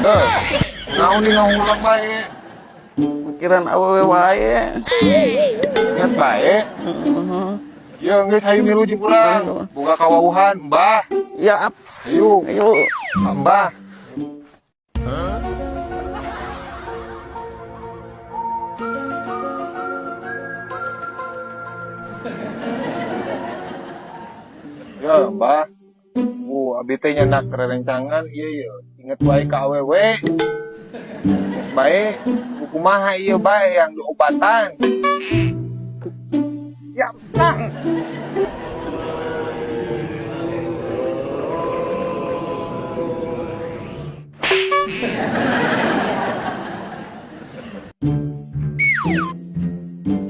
Heh. Naon di ngahuleng bae? Pikiran awewe wae. Ingat bae. Ya geus, hayu milu jeung urang. Boga kawauhan, Mbah. Ya, ap. Ayo, Ayo. Mbah. Ya, Mbah. Abi teh nyandak rerencangan ieu ye. Inget wae ka awewe. Inget bae, kumaha ieu bae yang diobatan. Siap, Kang.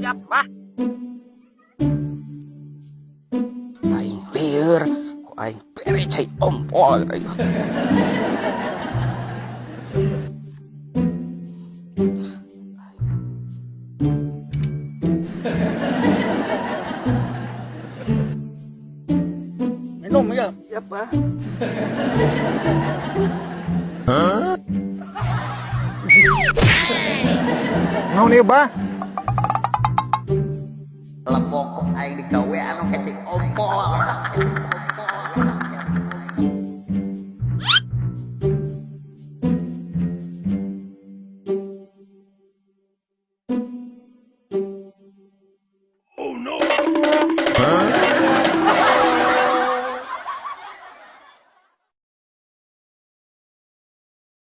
Siap, Bah. Aing lieur, ku aing bere cai ompol aing. Minum ya, siap, Bah. Naon ieu, Bah? Lepok aing digawe anu kecik ompol.